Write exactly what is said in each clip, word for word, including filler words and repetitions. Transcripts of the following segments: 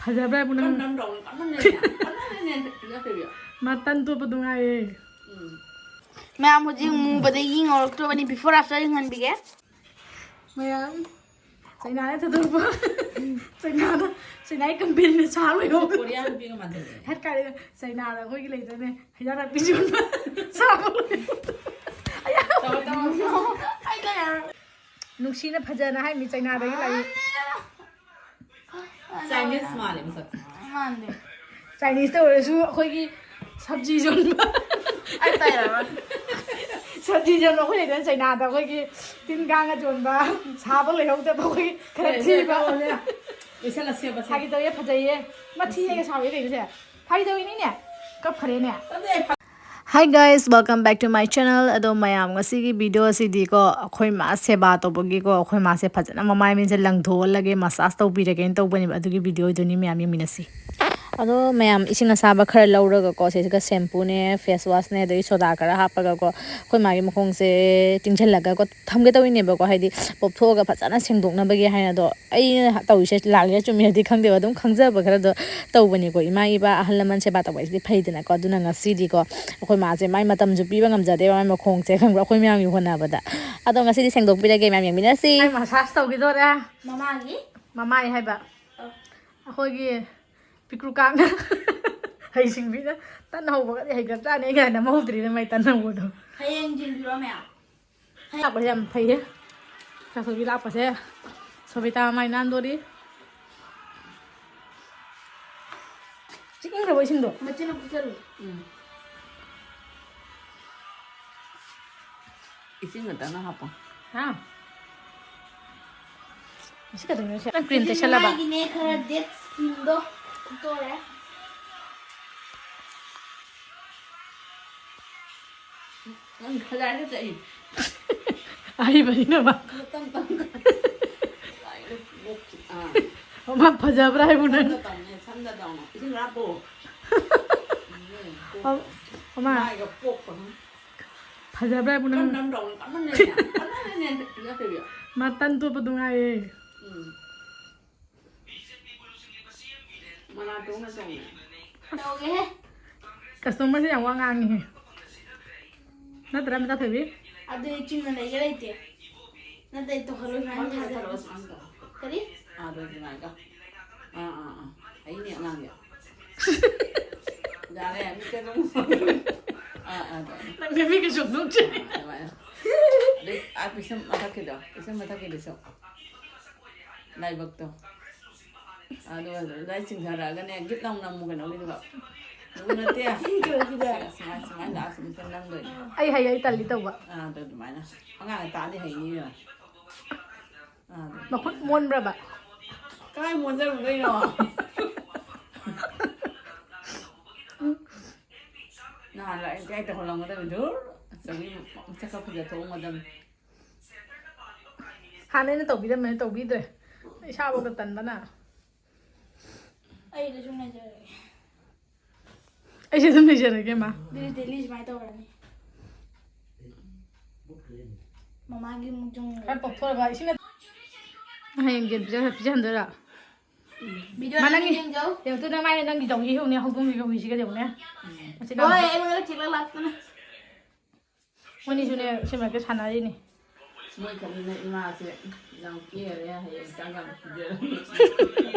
ꯐꯖꯕ꯭ꯔꯥ ꯍꯥꯏꯕꯨ ꯅꯪ? ꯀꯟ ꯀꯟ ꯇꯧꯅꯤ, ꯀꯟꯃꯟꯗꯅꯅꯦ, ꯀꯟꯃꯟꯗꯅꯅꯦ ꯐꯖꯈ꯭ꯔꯤꯕ꯫ ꯃꯥ ꯇꯟ ꯇꯣꯠꯄꯗꯣ ꯉꯥꯏꯔꯦ꯫ ꯎꯝ꯫ ꯃꯌꯥꯝ ꯍꯧꯖꯤꯛ ꯃꯨꯕꯗꯒꯤ ꯉꯧꯔꯛꯇ꯭ꯔꯕꯅꯤ, before after ꯌꯦꯡꯍꯟꯕꯤꯒꯦ꯫ ꯃꯌꯥꯝ ꯆꯩꯅꯥꯗ ꯊꯥꯗꯣꯛꯄ꯫ ꯆꯩꯅꯥꯗ, ꯆꯩꯅꯥꯒꯤ ꯀꯝꯄꯦꯅꯤꯅ ꯁꯥ ꯂꯣꯏꯍꯧ꯫ ꯀꯣꯔꯤꯌꯥ ꯅꯨꯄꯤꯒ ꯃꯥꯟꯁꯤꯜꯂꯛꯑꯦ꯫ ꯍꯠ ꯀꯥꯏꯗ ꯆꯩꯅꯥꯗ ꯑꯩꯈꯣꯏꯒꯤ ꯂꯩꯗꯅꯦ ꯍꯤꯗꯥꯛ ꯅꯥꯄꯤ ꯌꯣꯟꯕ ꯁꯥ ꯂꯣꯏꯍꯧ꯫ ꯑꯌꯥ꯫ ꯇꯧꯔꯣ, ꯇꯧꯔꯣ, ꯇꯧꯔꯣ꯫ ꯑꯩ ꯀꯌꯥ ꯅꯨꯡꯁꯤꯅ ꯐꯖꯅ ꯍꯥꯏꯃꯤ ꯆꯩꯅꯥꯗꯒꯤ ꯂꯥꯛꯏ꯫ ꯆꯥꯏꯅꯤꯁ ꯃꯥꯜꯂꯦ ꯃꯁꯛ꯫ ꯃꯥꯟꯗꯦ꯫ ꯆꯥꯏꯅꯤꯁꯇ ꯑꯣꯏꯔꯁꯨ ꯑꯩꯈꯣꯏꯒꯤ ꯁꯕꯖꯤ ꯌꯣꯟꯕ꯫ ꯑꯩ ꯇꯥꯏꯔꯔꯣꯏ꯫ ꯁꯕꯖꯤ ꯌꯣꯟꯕ ꯑꯩꯈꯣꯏ ꯂꯩꯗꯅ ꯆꯩꯅꯥꯗ ꯑꯩꯈꯣꯏꯒꯤ ꯇꯤꯟ ꯀꯥꯡꯒ ꯌꯣꯟꯕ ꯁꯥꯕ ꯂꯣꯏꯍꯧꯗꯕ ꯑꯩꯈꯣꯏꯒꯤ ꯈꯔ ꯊꯤꯕ꯫ ꯂꯣꯏꯁꯜꯂꯁꯦꯕ ꯁꯦ꯫ ꯐꯥꯒꯤ ꯇꯧꯋꯦ, ꯐꯖꯩꯌꯦ꯫ ꯃꯊꯤꯅꯦꯒ ꯁꯥꯕ ꯂꯩꯕꯁꯦ꯫ ꯐꯥꯒꯤ ꯇꯧꯔꯤꯅꯤꯅꯦ꯫ ꯀꯞꯈ꯭ꯔꯦꯅꯦ꯫ ꯇꯞꯅ ꯐ- Hi guys, welcome back to my channel. ꯑꯗꯣ ꯃꯌꯥꯝ ꯉꯁꯤꯒꯤ ꯚꯤꯗꯤꯑꯣ ꯑꯁꯤꯗꯤꯀꯣ ꯑꯩꯈꯣꯏ ꯃꯥ ꯁꯦꯕꯥ ꯇꯧꯕꯒꯤꯀꯣ ꯑꯩꯈꯣꯏ ꯃꯥꯁꯦ ꯐꯖꯅ ꯃꯃꯥꯏ ꯃꯃꯤꯠꯁꯦ ꯂꯪꯊꯣꯛꯍꯜꯂꯒꯦ, ꯃꯁꯥꯁ ꯇꯧꯕꯤꯔꯒꯦꯅ ꯇꯧꯕꯅꯦꯕ꯫ ꯑꯗꯨꯒꯤ ꯚꯤꯗꯤꯑꯣ ꯑꯣꯏꯗꯣꯏꯅꯤ, ꯃꯌꯥꯝ ꯌꯦꯡꯃꯤꯟꯅꯁꯤ꯫ ꯑꯗꯣ ꯃꯌꯥꯝ ꯏꯁꯤꯡ ꯑꯁꯥꯕ ꯈꯔ ꯂꯧꯔꯒꯀꯣ ꯁꯤꯁꯤꯒ ꯁꯦꯝꯄꯨꯅꯦ, ꯐꯦꯁ ꯋꯥꯁꯅꯦ, ꯑꯗꯒꯤ ꯁꯣꯗꯥ ꯈꯔ ꯍꯥꯞꯄꯒꯀꯣ ꯑꯩꯈꯣꯏ ꯃꯥꯒꯤ ꯃꯈꯣꯡꯁꯦ ꯇꯤꯡꯁꯤꯜꯂꯒꯀꯣ ꯊꯝꯒꯦ ꯇꯧꯔꯤꯅꯦꯕꯀꯣ, ꯍꯥꯏꯗꯤ ꯄꯣꯞꯊꯣꯛꯑꯒ ꯐꯖꯅ ꯁꯦꯡꯗꯣꯛꯅꯕꯒꯤ ꯍꯥꯏꯅ꯫ ꯑꯗꯣ ꯑꯩꯅ ꯇꯧꯔꯤꯁꯦ ꯂꯥꯜꯂꯤꯔ ꯆꯨꯝꯃꯤꯔꯗꯤ ꯈꯪꯗꯦꯕ, ꯑꯗꯨꯝ ꯈꯪꯖꯕ ꯈꯔꯗꯣ ꯇꯧꯕꯅꯤꯀꯣ꯫ ꯏꯃꯥ ꯏꯄꯥ ꯑꯍꯜ ꯂꯃꯟ ꯁꯦꯕꯥ ꯇꯧꯕ ꯍꯥꯏꯁꯤꯗꯤ ꯐꯩꯗꯅꯀꯣ꯫ ꯑꯗꯨꯅ ꯉꯁꯤꯗꯤꯀꯣ ꯑꯩꯈꯣꯏ ꯃꯥꯁꯦ ꯃꯥꯏ ꯃꯇꯝꯁꯨ ꯄꯤꯕ ꯉꯝꯖꯗꯦꯕ, ꯃꯥꯏ ꯃꯈꯣꯡꯁꯦ ꯈꯪꯕ꯭ꯔꯥ, ꯑꯩꯈꯣꯏ ꯃꯌꯥꯝꯒꯤ ꯍꯣꯠꯅꯕꯗ꯫ ꯑꯗꯣ ꯉꯁꯤꯗꯤ ꯁꯦꯡꯗꯣꯛꯄꯤꯔꯒꯦ, ꯃꯌꯥꯝ ꯌꯦꯡꯃꯤꯟꯅꯁꯤ꯫ ꯑꯩ ꯃꯁꯥꯁ ꯇꯧꯈꯤꯗꯣꯔꯦ꯫ ꯃꯃꯥꯒꯤ ꯃꯃꯥꯏ ꯍꯥꯏꯕ꯫ ꯑ꯫ ꯑꯩꯈꯣꯏꯒꯤ ꯄꯤꯀ꯭ꯔꯨ ꯀꯥꯡꯅ ꯍꯩꯁꯤꯡꯕꯤꯅ ꯇꯟ ꯍꯧꯕꯒꯗꯤ ꯍꯩꯒ꯭ꯔꯕꯖꯥꯠꯅꯤ꯫ ꯑꯩ ꯀꯥꯏꯅ ꯅꯝꯍꯧꯗ꯭ꯔꯤꯗ ꯃꯥꯏ ꯇꯟ ꯍꯧꯕꯗꯣ꯫ ꯍꯌꯦꯡ ꯆꯤꯟꯕꯤꯔꯣ ꯃꯌꯥꯝ꯫ ꯂꯥꯛꯄꯁꯦ ꯌꯥꯝ ꯐꯩꯌꯦ꯫ ꯆꯥꯛꯊꯣꯛꯄꯤ ꯂꯥꯛꯄꯁꯦ꯫ ꯁꯣꯕꯤꯇꯥ ꯃꯥꯏ ꯅꯥꯟꯗꯣꯔꯤ꯫ ꯆꯤꯛꯅꯤꯡꯈ꯭ꯔꯕꯣ ꯏꯁꯤꯡꯗꯣ? ꯃꯆꯤꯟ ꯑꯃ ꯐꯨꯠꯆꯜꯂꯨ꯫ ꯎꯝ꯫ ꯏꯁꯤꯡ ꯈꯛꯇꯅ ꯍꯥꯞꯄꯣ꯫ ꯍꯥ? ꯉꯁꯤ ꯈꯛꯇꯪꯅꯦ ꯁꯦ꯫ ꯅꯪ ꯀ꯭ꯔꯤꯝ ꯇꯩꯁꯜꯂꯕ? ꯃꯥꯒꯤꯅꯦ ꯈꯔ ꯗꯦꯠ ꯁ꯭ꯀꯤꯟꯗꯣ ꯐꯨꯠꯇꯣꯔꯦ꯫ ꯅꯪ ꯈꯖꯥꯏꯗ ꯆꯠꯏ꯫ ꯑꯍꯩꯕꯅꯤꯅꯕ꯫ ꯇꯞ ꯇꯞ ꯇꯞ꯫ ꯈꯖꯥꯏꯗ ꯄꯣꯛꯈꯤ꯫ ꯑꯥ꯫ ꯃꯃꯥ ꯐꯖꯕ꯭ꯔꯥ ꯍꯥꯏꯕꯨ ꯅꯪ? ꯁꯝꯗ ꯇꯧꯅꯦ, ꯁꯝꯗ ꯇꯧꯅꯦ꯫ ꯏꯁꯤꯡ ꯍꯥꯞꯄꯣ꯫ ꯎꯝ, ꯄꯣꯛ-꯫ ꯃꯃꯥ꯫ ꯃꯥꯏꯒ ꯄꯣꯛꯄ ꯍꯪ꯫ ꯐꯖꯕ꯭ꯔꯥ ꯍꯥꯏꯕꯨ ꯅꯪ? ꯅꯝ ꯅꯝ ꯇꯧꯅꯦ꯫ ꯀꯟꯃꯟꯗꯅꯅꯦ꯫ ꯀꯟꯃꯟꯗꯅꯅꯦ꯫ ꯅꯠꯇꯕꯤ꯫ ꯃꯥ ꯇꯟ ꯇꯣꯠꯄꯗꯣ ꯉꯥꯏꯔꯦ꯫ ꯎꯝ꯫ ꯃꯅꯥ ꯇꯣꯡꯅ ꯇꯣꯡꯅ꯫ ꯇꯧꯒꯦꯍꯦ꯫ ꯀꯁꯇꯃꯔꯁꯦ ꯌꯥꯝ ꯋꯥ ꯉꯥꯡꯉꯤꯍꯦ꯫ ꯅꯠꯇ꯭ꯔꯥ ꯃꯆꯥ ꯊꯣꯏꯕꯤ? ꯑꯗꯨꯗꯤ ꯆꯨꯝꯅ ꯂꯩꯒꯦ ꯂꯩꯇꯦ꯫ ꯅꯠꯇ꯭ꯔꯗꯤ ꯇꯧꯍꯜꯂꯣꯏ ꯁꯨꯃꯥꯏꯅ ꯃꯥꯅ ꯊꯥꯖꯜꯂꯣ꯫ ꯇꯧꯔꯒ ꯁꯨꯃꯥꯏꯅ ꯇꯧ꯫ ꯀꯔꯤ? ꯑꯥꯗ ꯑꯗꯨꯃꯥꯏꯅ꯫ ꯑꯥ ꯑꯥ ꯑꯥ꯫ ꯑꯩꯅꯦ ꯑꯉꯥꯡꯒꯤ꯫ ꯌꯥꯔꯦ ꯃꯤꯠꯇ ꯑꯗꯨꯝ꯫ ꯑꯥ ꯑꯥ ꯇꯧ꯫ ꯅꯪ ꯕꯦꯕꯤ ꯀꯩꯁꯨ ꯅꯣꯛꯆꯔꯤ꯫ ꯑꯗꯨꯃꯥꯏꯅ꯫ ꯑꯗꯩ ꯑꯥ ꯄꯤꯁꯨꯝ ꯃꯊꯛꯀꯤꯗꯣ, ꯄꯤꯁꯨꯝ ꯃꯊꯛꯀꯤꯗꯨꯁꯨ꯫ ꯂꯥꯏꯕꯛꯇꯣ꯫ ꯑꯗꯨꯒ ꯑꯗꯨꯗꯩ ꯆꯤꯡꯊꯔꯛꯑꯒꯅꯦ ꯒꯤꯠ ꯂꯥꯎ ꯅꯝꯃꯨ ꯀꯩꯅꯣꯒꯤꯗꯨꯒ꯫ ꯑꯗꯨ ꯅꯠꯇꯦ꯫ ꯀꯩꯅꯣꯒꯤꯗꯣ꯫ ꯁꯨꯃꯥꯏ ꯁꯨꯃꯥꯏꯅ ꯂꯥꯛꯑ ꯁꯨꯝ ꯅꯝꯗꯣꯏꯅꯦ꯫ ꯑꯩ ꯍꯩ ꯑꯩ ꯇꯜꯂꯤ ꯇꯧꯕ꯫ ꯑꯥ ꯑꯗꯨ ꯑꯗꯨꯃꯥꯏꯅ꯫ ꯑꯉꯥꯡꯅ ꯇꯥꯛꯑꯗꯤ ꯍꯩꯅꯤꯕ꯫ ꯑꯥ ꯑꯗꯨ꯫ ꯃꯈꯨꯠ ꯃꯣꯟꯕ꯭ꯔꯕ? ꯀꯥꯏ ꯃꯣꯟꯖꯔꯨꯗꯣꯏꯅꯣ? ꯅꯍꯥꯟ ꯂꯥꯛꯑꯦ ꯀꯥꯏ ꯇꯧꯍꯜꯂꯝꯒꯗꯕꯅꯤ꯫ ꯙꯨꯔ꯫ ꯑꯆꯧꯕꯤ ꯃꯁꯛ ꯈꯔ ꯐꯖꯊꯣꯛꯑꯝꯒꯗꯕꯅꯤ꯫ ꯍꯥꯟꯅ ꯑꯩꯅ ꯇꯧꯕꯤꯔꯝꯕꯅꯦ ꯇꯧꯕꯤꯗ꯭ꯔꯦ꯫ ꯏꯁꯥꯐꯥꯎꯗ ꯇꯟꯕꯅ꯫ ꯑꯩꯗ ꯁꯨꯝ ꯂꯩꯖꯔꯒꯦ꯫ ꯑꯩꯁꯦ ꯑꯗꯨꯝ ꯂꯩꯖꯔꯒꯦ ꯃꯥ꯫ ꯑꯗꯨꯗꯤ ꯗꯦꯂꯤ ꯁꯨꯃꯥꯏꯅ ꯇꯧꯔꯅꯤ꯫ ꯃꯃꯥꯒꯤ ꯑꯃꯨꯛ ꯆꯨꯝ ꯈꯔ ꯄꯣꯛꯊꯣꯔꯒ ꯏꯁꯤꯡꯅ ꯍꯌꯦꯡ ꯌꯦꯟ ꯄꯤꯖ- ꯄꯤꯖꯍꯟꯗꯣꯏꯔꯥ? ꯚꯤꯗꯤꯑꯣ ꯃꯥ ꯅꯪ ꯅꯪꯒꯤ- ꯌꯦꯡꯖꯧ꯫ ꯌꯦꯡꯉꯨꯇꯨ ꯅꯪ ꯃꯥꯏꯅ ꯅꯪꯒꯤ ꯇꯧꯔꯤ ꯍꯧꯅꯦ ꯍꯧꯗꯣꯡꯒꯤ ꯇꯧꯔꯤꯁꯤꯒ ꯌꯦꯡꯉꯨꯅꯦ꯫ ꯃꯆꯤꯟ ꯃꯅꯥꯎ꯫ ꯍꯣꯏ ꯑꯩꯉꯣꯟꯗ ꯆꯤꯛꯂꯛ ꯂꯥꯛꯇꯅ꯫ ꯃꯣꯏꯅꯤꯁꯨꯅꯦ ꯁꯤꯃꯔꯛꯇ ꯁꯥꯟꯅꯔꯤꯅꯤ꯫ ꯃꯣꯏ ꯈꯛꯅꯤꯅ ꯏꯃꯥꯁꯦ ꯌꯥꯝ ꯀꯦꯔꯦ ꯍꯌꯦꯡ ꯆꯥꯛ ꯌꯥꯝ ꯄꯤꯖꯔꯅꯤ꯫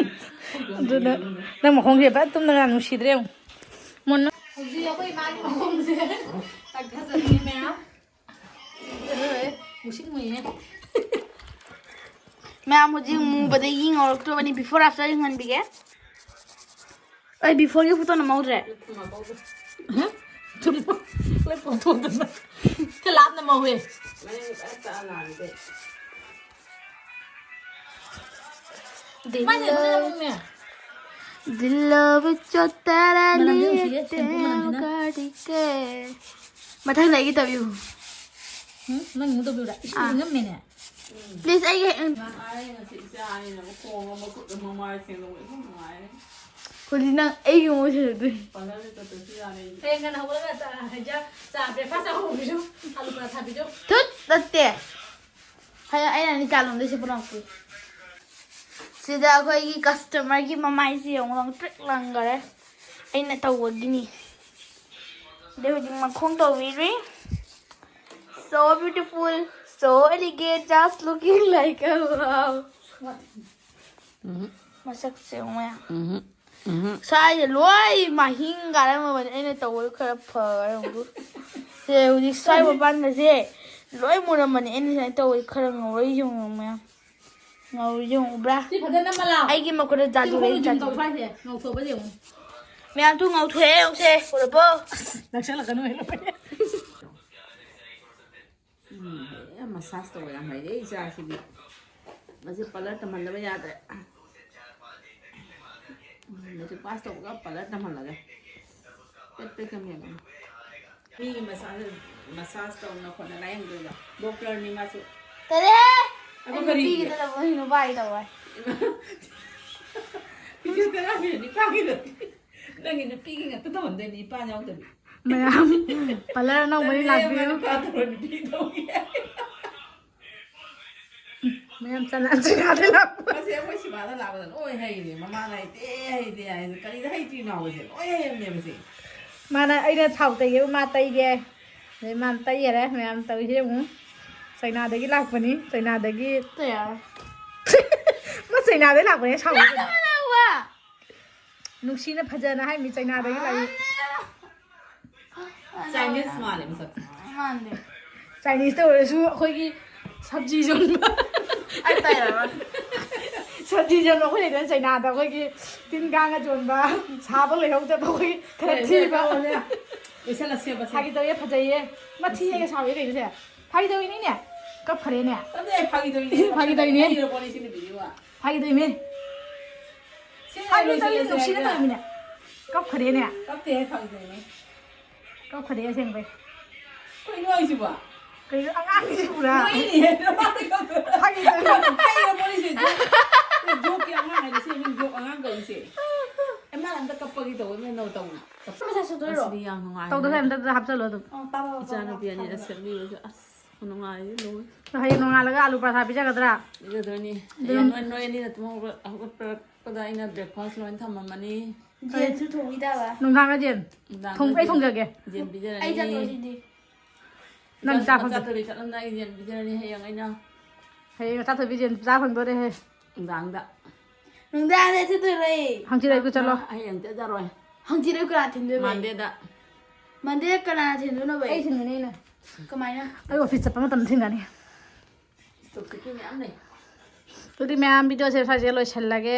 ꯑꯗꯨꯅ ꯅꯪ ꯃꯈꯣꯡꯁꯦ ꯐꯖ ꯇꯨꯝꯅꯒ ꯅꯨꯡꯁꯤꯗ꯭ꯔꯦ ꯌꯦꯡꯉꯨ꯫ ꯃꯣꯟꯅ ꯍꯧꯖꯤꯛ ꯑꯩꯈꯣꯏ ꯏꯃꯥꯒꯤ ꯃꯈꯣꯡꯁꯦ ꯇꯛꯊꯖꯔꯤꯅꯤ ꯃꯌꯥꯝ꯫ ꯃꯨꯁꯤꯟ ꯃꯨꯏꯌꯦ꯫ ꯃꯌꯥꯝ ꯍꯧꯖꯤꯛ ꯃꯨꯕꯗꯒꯤ ꯉꯧꯔꯛꯇ꯭ꯔꯕꯅꯤ, before after ꯌꯦꯡꯍꯟꯕꯤꯒꯦ꯫ ꯑꯩ beforeꯒꯤ photo ꯅꯝꯍꯧꯗ꯭ꯔꯦ꯫ ꯆꯨꯝ ꯂꯣꯏ ꯄꯣꯊꯣꯛꯇꯅ ꯈꯔ ꯂꯥꯞꯅ ꯃꯧꯋꯦ꯫ ꯃꯥꯏꯅ ꯐꯖꯅ ꯃꯨꯝꯃꯦ꯫ दिल चोता ꯃꯅꯝꯗꯤ ꯅꯨꯡꯁꯤꯌꯦ, shampoo ꯃꯅꯝꯁꯤꯅ꯫ ꯃꯊꯪꯗ ꯑꯩꯒꯤ ꯇꯧꯕꯤꯌꯨ꯫ ꯎꯝ, ꯅꯪ ꯑꯃꯨꯛ ꯇꯧꯕꯤꯌꯨꯔꯥ? ꯏꯁꯤꯡ ꯑꯥ꯫ ꯏꯪꯉꯝꯃꯦꯅꯦ꯫ Please ꯑꯩꯒꯤ ꯉꯁꯤ ꯏꯆꯥ ꯑꯅꯤꯅ ꯑꯃꯨꯛ ꯈꯣꯡ ꯑꯃ ꯈꯨꯠ ꯑꯃ ꯃꯥꯏ ꯁꯦꯡꯗꯣꯛꯄ ꯌꯥꯝ ꯅꯨꯡꯉꯥꯏꯔꯦ꯫ ꯍꯧꯖꯤꯛ ꯅꯪ ꯑꯩꯒꯤ ꯃꯑꯣꯡ ꯁꯦꯡꯗꯣꯛꯇꯣꯏꯅꯤ꯫ ꯄꯥꯔꯂꯔꯗ ꯆꯠꯇ꯭ꯔꯁꯨ ꯌꯥꯔꯦ ꯑꯩꯗꯤ꯫ ꯍꯌꯦꯡ ꯉꯟꯅ ꯍꯧꯒꯠꯂꯒ ꯆꯥ ꯍꯩꯖ ꯆꯥ breakfast ꯆꯥ ꯍꯧꯕꯤꯁꯨ ꯑꯂꯨ ꯄꯔꯥꯊꯥ ꯊꯥꯕꯤꯁꯨ꯫ ꯊꯨꯠ ꯅꯠꯇꯦ꯫ ꯍꯌꯦꯡ ꯑꯩꯅ ꯅꯤꯀꯥꯂꯣꯝꯗꯩ ꯁꯦ ꯄꯨꯔꯛꯄꯤ꯫ ꯁꯤꯗ ꯑꯩꯈꯣꯏꯒꯤ ꯀꯁꯇꯃꯔꯒꯤ ꯃꯃꯥꯏꯁꯦ ꯌꯦꯡꯉꯨ, ꯂꯪꯇ꯭ꯔꯤꯛ ꯂꯪꯈꯔꯦ꯫ ꯑꯩꯅ ꯇꯧꯕꯒꯤꯅꯤ꯫ ꯑꯗꯩ ꯍꯧꯖꯤꯛ ꯃꯈꯣꯡ ꯇꯧꯕꯤꯔꯤ꯫ So beautiful, so elegant, just looking like a wow. ꯎꯝ꯫ ꯃꯁꯛꯁꯦ ꯌꯦꯡꯉꯨ ꯃꯌꯥꯝ꯫ ꯎꯝ꯫ ꯎꯝ꯫ ꯁ꯭ꯋꯥꯏꯁꯦ ꯂꯣꯏ ꯃꯍꯤꯡ ꯀꯥꯔꯝꯃꯕꯅꯤ꯫ ꯑꯩꯅ ꯇꯧꯕꯗꯣ ꯈꯔ ꯐꯔꯦ꯫ ꯁꯦ ꯍꯧꯖꯤꯛ ꯁ꯭ꯋꯥꯏ ꯃꯄꯥꯟꯒꯁꯦ ꯂꯣꯏ ꯃꯨꯔꯝꯕꯅꯤ꯫ ꯑꯩꯅ ꯁꯨꯃꯥꯏꯅ ꯇꯧꯕꯗꯤ ꯈꯔ ꯉꯧꯔ ꯌꯦꯡꯉꯨ ꯃꯌꯥꯝ꯫ ꯉꯧꯔ ꯌꯦꯡꯉꯨꯕ꯭ꯔꯥ? ꯁꯤ ꯐꯖꯅ ꯅꯝꯃ ꯂꯥꯎ꯫ ꯑꯩꯒꯤ ꯃꯈꯨꯠꯇ ꯁꯤ ꯖꯥꯗꯨ ꯃꯈꯨꯠ ꯂꯩ, ꯎꯗꯨꯝ ꯖꯥꯗꯨ꯫ ꯇꯧ ꯁ꯭ꯋꯥꯏꯁꯦ꯫ ꯉꯧꯊꯣꯛꯄ ꯌꯦꯡꯉꯨ꯫ ꯃꯌꯥꯝ ꯇꯨ ꯉꯧꯊꯣꯛꯑꯦ ꯌꯦꯡꯉꯨꯁꯦ꯫ ꯎꯔꯕꯣ? ꯅꯛꯁꯜꯂꯛꯀꯅꯨ ꯍꯦ, ꯂꯣꯏꯔꯦ꯫ ꯎꯝ, ꯍꯩꯔꯦ, ꯃꯁꯥꯁ ꯇꯧꯕ ꯌꯥꯝ ꯍꯩꯔꯦ ꯏꯆꯥꯁꯤꯗꯤ꯫ ꯃꯁꯤ ꯄꯥꯔꯂꯔ ꯇꯝꯍꯟꯗꯕ ꯌꯥꯗ꯭ꯔꯦ꯫ ꯎꯝ, ꯃꯁꯤ ꯄꯥꯁ ꯇꯧꯕꯒ ꯄꯥꯔꯂꯔ ꯇꯝꯍꯜꯂꯒꯦ꯫ ꯄꯦꯠ ꯄꯦꯠ ꯀꯝ ꯌꯦꯡꯉꯣ꯫ ꯃꯤꯒꯤ ꯃꯁꯥꯁ, ꯃꯁꯥꯁ ꯇꯧꯅ ꯈꯣꯠꯅ ꯂꯥꯌꯦꯡꯗꯣꯏꯕ꯫ ꯗꯣꯛꯇꯔꯅꯤ ꯃꯥꯁꯨ꯫ ꯇꯜꯂꯦꯍꯦ! ꯑꯗꯨ ꯑꯩ ꯀꯔꯤꯒꯤ? ꯅꯨꯄꯤꯒꯤ ꯇꯧꯕ, ꯑꯩ ꯅꯨꯄꯥꯒꯤ ꯇꯧꯕ꯫ ꯐꯤꯖꯤꯑꯣꯊꯦꯔꯥꯄꯤ ꯅꯨꯄꯥꯒꯤꯗꯨꯗꯤ꯫ ꯅꯪꯒꯤ ꯅꯨꯄꯤꯒꯤ ꯉꯥꯛꯇ ꯇꯧꯍꯟꯗꯣꯏꯅꯤ, ꯅꯨꯄꯥ ꯌꯥꯎꯗꯕꯤ꯫ ꯃꯌꯥꯝ, ꯄꯥꯔꯂꯔ ꯑꯅꯧꯕ ꯑꯣꯏꯅ ꯇꯜꯂꯦ, ꯂꯥꯛꯄꯤꯌꯨ꯫ ꯅꯨꯄꯥ ꯇꯧꯔ ꯅꯨꯄꯤ ꯇꯧꯒꯦ꯫ ꯃꯌꯥꯝ ꯆꯅꯥ ꯆꯅꯥꯗ ꯂꯥꯛꯄ꯫ ꯃꯁꯤ ꯑꯩꯈꯣꯏ ꯁꯤꯕꯥꯗ ꯂꯥꯛꯄꯗ ꯂꯣꯏ ꯍꯩꯔꯦ꯫ ꯃꯃꯥꯅ ꯍꯩꯇꯦ, ꯍꯩꯇꯦ ꯍꯥꯏꯁꯦ꯫ ꯀꯔꯤꯗ ꯍꯩꯇ꯭ꯔꯤꯅꯣ ꯍꯥꯏꯕꯁꯦ ꯂꯣꯏ ꯍꯩꯔꯝꯅꯦꯕꯁꯦ꯫ ꯃꯥꯅ, ꯑꯩꯅ ꯊꯥꯎ ꯇꯩꯒꯦꯕꯨ ꯃꯥ ꯇꯩꯒꯦ꯫ ꯑꯗꯩ ꯃꯥꯅ ꯇꯩꯌꯥꯔꯦ꯫ ꯃꯌꯥꯝ ꯇꯧꯔꯤꯁꯦ ꯌꯦꯡꯉꯨ꯫ ꯆꯩꯅꯥꯗꯒꯤ ꯂꯥꯛꯄꯅꯤ꯫ ꯆꯩꯅꯥꯗꯒꯤ ꯇꯌꯥꯔ꯫ ꯃꯥ ꯆꯩꯅꯥꯗꯒꯤ ꯂꯥꯛꯄꯅꯦ, ꯁꯥꯎꯕ ꯀꯩꯅꯣ? ꯅꯨꯡꯁꯤꯅ ꯐꯖꯅ ꯍꯥꯏꯃꯤ, ꯆꯩꯅꯥꯗꯒꯤ ꯂꯥꯛꯏ꯫ ꯆꯥꯏꯅꯤꯁ ꯃꯥꯜꯂꯦ ꯃꯁꯛ꯫ ꯃꯥꯟꯗꯦ꯫ ꯆꯥꯏꯅꯤꯁꯇ ꯑꯣꯏꯔꯁꯨ ꯑꯩꯈꯣꯏꯒꯤ ꯁꯕꯖꯤ ꯌꯣꯟꯕ꯫ ꯑꯩ ꯇꯩꯔꯔꯣꯏ꯫ ꯁꯕꯖꯤ ꯌꯣꯟꯕ ꯑꯩꯈꯣꯏ ꯂꯩꯗꯅ ꯆꯩꯅꯥꯗ ꯑꯩꯈꯣꯏꯒꯤ ꯇꯤꯟ ꯀꯥꯡꯒ ꯌꯣꯟꯕ, ꯁꯥꯕ ꯂꯣꯏꯍꯧꯗꯕ ꯑꯩꯈꯣꯏꯒꯤ ꯈꯔ ꯊꯤꯕ꯫ ꯂꯣꯏꯁꯜꯂꯁꯦꯕ ꯁꯦ꯫ ꯐꯥꯒꯤ ꯇꯧꯋꯦ, ꯐꯖꯩꯌꯦ꯫ ꯃꯊꯤ ꯍꯦꯛ ꯁꯥꯎꯋꯦ ꯀꯩꯅꯣꯁꯦ꯫ ꯐꯥꯒꯤ ꯇꯧꯔꯤꯅꯤꯅꯦ꯫ ꯀꯞꯈ꯭ꯔꯦꯅꯦ꯫ ꯅꯠꯇꯦ, ꯐꯥꯒꯤ ꯇꯧꯔꯤꯅꯦ꯫ ꯐꯥꯒꯤ ꯇꯧꯔꯤꯅꯦ꯫ ꯍꯩꯔꯕꯣꯅꯦ ꯁꯤꯅ ꯚꯤꯗꯤꯑꯣ꯫ ꯐꯥꯒꯤ ꯇꯧꯔꯤꯅꯦ꯫ ꯁꯤ ꯐꯥꯒꯤ ꯇꯧꯔꯤꯅꯦ, ꯂꯣꯏꯁꯜꯂꯁꯦ ꯅꯨꯡꯁꯤꯅ ꯍꯥꯏꯕ꯫ ꯇꯧꯔꯤꯅꯦ꯫ ꯀꯞꯈ꯭ꯔꯦꯅꯦ꯫ ꯀꯞꯇꯦꯍꯦ, ꯐꯥꯒꯤ ꯇꯧꯔꯤꯅꯦ꯫ ꯀꯞꯈ꯭ꯔꯦ ꯑꯁꯦꯡꯕꯩ꯫ ꯀꯩꯅꯣ ꯍꯥꯏꯁꯤꯕꯣ? ꯀꯩꯅꯣ ꯑꯉꯥꯡꯁꯤ ꯄꯨꯔꯥ꯫ ꯅꯣꯏꯅꯦ꯫ ꯐꯥꯒꯤ ꯇꯧꯔꯤꯅꯦ꯫ ꯍꯩꯔꯕꯣꯅꯦ ꯁꯤ ꯖꯣꯛ-, ꯖꯣꯛꯀꯤ ꯑꯉꯥꯡ ꯍꯥꯏꯗꯤ ꯁꯤ ꯃꯤ ꯖꯣꯛ ꯑꯉꯥꯡ ꯀꯧꯔꯤꯁꯦ꯫ ꯑꯦ, ꯃꯥꯅ ꯑꯝꯇ ꯀꯞꯄꯒꯤ ꯇꯧꯕ ꯅꯪ ꯇꯧꯅ꯫ ꯄꯩꯁꯥ ꯁꯨꯗꯣꯏꯔꯣ? ꯉꯁꯤꯗꯤ ꯌꯥꯝ ꯅꯨꯡꯉꯥꯏ꯫ ꯇꯧꯗꯣꯏ ꯑꯝꯇ ꯍꯥꯞꯆꯜꯂꯣ ꯑꯗꯨꯝ꯫ ꯑ, ꯄꯥ, ꯄꯥ, ꯄꯥ, ꯄꯥ, ꯏꯆꯥꯅꯨꯄꯤ ꯑꯅꯤꯅ ꯄꯥ, ꯄꯥ꯫ ꯁꯦꯝꯕꯤꯕꯁꯦ ꯑꯁ꯫ ꯅꯨꯡꯉꯥꯏꯌꯦ ꯂꯣꯏ꯫ ꯍꯌꯦꯡ ꯅꯣꯡꯉꯥꯜꯂꯒ ꯑꯥꯂꯨ ꯄꯔꯥꯊꯥ ꯄꯤꯖꯒꯗ꯭ꯔꯥ? ꯄꯤꯖꯗꯣꯏꯅꯤ꯫ ꯍꯌꯦꯡ ꯅꯣꯏ ꯅꯣꯏ ꯑꯅꯤꯅ ꯇꯨꯝ ꯍꯧꯒꯠ- ꯍꯧꯒꯠꯄꯗ ꯑꯩꯅ ꯕ꯭ꯔꯦꯛꯐꯥꯁ ꯂꯣꯏ ꯊꯝꯃꯝꯃꯅꯤ꯫ ꯌꯦꯟꯁꯨ ꯊꯣꯡꯕꯤꯗꯕ꯫ ꯅꯨꯡꯗꯥꯡꯗ ꯌꯦꯟ꯫ ꯅꯨꯡꯗꯥꯡꯗ ꯊꯣꯡ ꯑꯩ ꯌꯦꯟ- ꯊꯣꯡꯖꯒꯦ꯫ ꯌꯦꯟ ꯄꯤꯖꯔꯅꯤ꯫ ꯑꯩ ꯆꯠꯇꯣꯏꯁꯤꯗꯤ꯫ ꯅꯪ ꯆꯥ ꯐꯪꯗ- ꯆꯥꯊꯣꯛꯄꯤ ꯆꯠꯂꯝꯗꯥꯏꯒꯤ ꯌꯦꯟ ꯄꯤꯖꯔꯅꯤ ꯍꯌꯦꯡ ꯑꯩꯅ꯫ ꯍꯌꯦꯡ ꯆꯥꯊꯣꯛꯄꯤ ꯌꯦꯟ ꯆꯥ ꯐꯪꯗꯣꯔꯦꯍꯦ꯫ ꯅꯨꯡꯗꯥꯡꯗ꯫ ꯅꯨꯡꯗꯥꯡꯗ ꯆꯠꯇꯣꯏꯔꯣꯏ꯫ ꯍꯪꯆꯤꯠ ꯑꯩ ꯆꯠꯂꯣ꯫ ꯍꯌꯦꯡ ꯆꯠꯂꯔꯣꯏ꯫ ꯍꯪꯆꯤꯠ ꯑꯩ ꯀꯅꯥ ꯊꯤꯟꯗꯣꯏꯕ? ꯃꯟꯗꯦꯗ꯫ ꯃꯟꯗꯦ ꯀꯅꯥꯅ ꯊꯤꯟꯗꯣꯏꯅꯣꯕ? ꯑꯩ ꯊꯤꯟꯒꯅꯤ ꯑꯩꯅ꯫ ꯀꯃꯥꯏꯅ? ꯑꯩ ꯑꯣꯐꯤꯁ ꯆꯠꯄ ꯃꯇꯝꯗ ꯊꯤꯟꯒꯅꯤ꯫ ꯇꯣꯄꯤꯛꯀꯤ ꯃꯌꯥꯝ ꯂꯩ꯫ ꯑꯗꯨꯗꯤ ꯃꯌꯥꯝ ꯚꯤꯗꯤꯑꯣꯁꯦ ꯁ꯭ꯋꯥꯏꯁꯦ ꯂꯣꯏꯁꯤꯜꯂꯒꯦ꯫